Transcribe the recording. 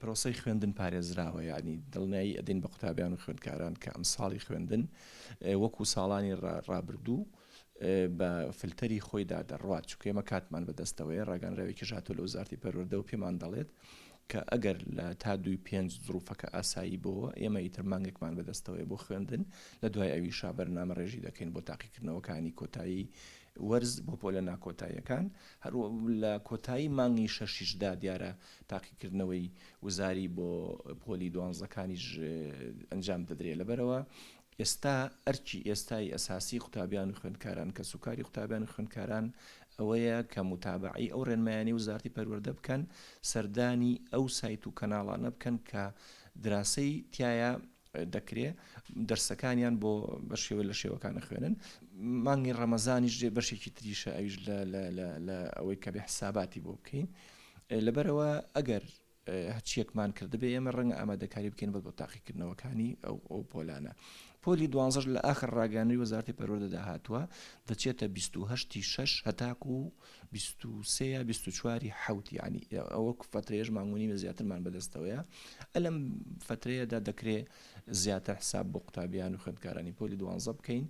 پرۆسەی خوێندن پارێزراوە، یانی دڵنیایی ئەدەین بە قوتابیان و خوێندکاران کە ئەمساڵی خوێندن وەکو ساڵانی ڕابردوو بە فلتەری خۆیدا دەڕوات، چونکە ئێمە کاتمان بەدەستەوەیە، ڕاگەنراوێکیش هاتووە لە وەزارەتی پەروەردە و پێمان دەڵێت کە ئەگەر لە تا دووی پێنج زروفەکە ئاسایی بۆوە ئێمە ئیتر مانگێکمان بەدەستەوەیە بۆ خوێندن، لە دوای ئەویشا بەرنامەڕێژی دەکەین بۆ تاقیکردنەوەکانی کۆتایی وەرز بۆ پۆلە ناکۆتاییەکان، هەر لە کۆتایی مانگی شەشیشدا دیارە تاقیکردنەوەی وزاری بۆ پۆلی دوانزەکانیش ئەنجام دەدرێ لەبەرئەوە ئێستا ئەرکی ئێستای ئەساسی قوتابیان و خوێندکاران کەسوکاری قوتابیان و خوێندکاران ئەوەیە کە موتابەعەی ئەو ڕێنمایانەی وزارەتی پەروەردە بکەن سەردانی ئەو سایت و کەناڵانە بکەن کە دراسەی تیایە دەکرێ دەرسەکانیان بۆ بە شێوە لە شێوەکان ئەخوێنن مانگی ڕەمەزانیش دێ بەشێکی تریشە ئەویش لە لە لە لە ئەوەی کە بێ حساباتی بۆ بکەین لەبەرەوە ئەگەر هەچیەکمان کردبێ ئێمە ڕەنگە ئامادەکاری بکەین بە بۆ تاقیکردنەوەکانی ئەو ئەو پۆلانە پۆلی دوانزەش لە ئاخر ڕاگەیاندنی وەزارەتی پەروەردەدا هاتووە دەچێتە 28 شەش هەتاکو 23 یا 24 حوت یعنی ئەوە فترەیەش مانگ و نیوە زیاترمان بەدەستەوەیە ئەلەم فترەیەدا دەکرێ زیاتر حساب بۆ قوتابیان و خوێندکارانی پۆلی دوانزە بکەین.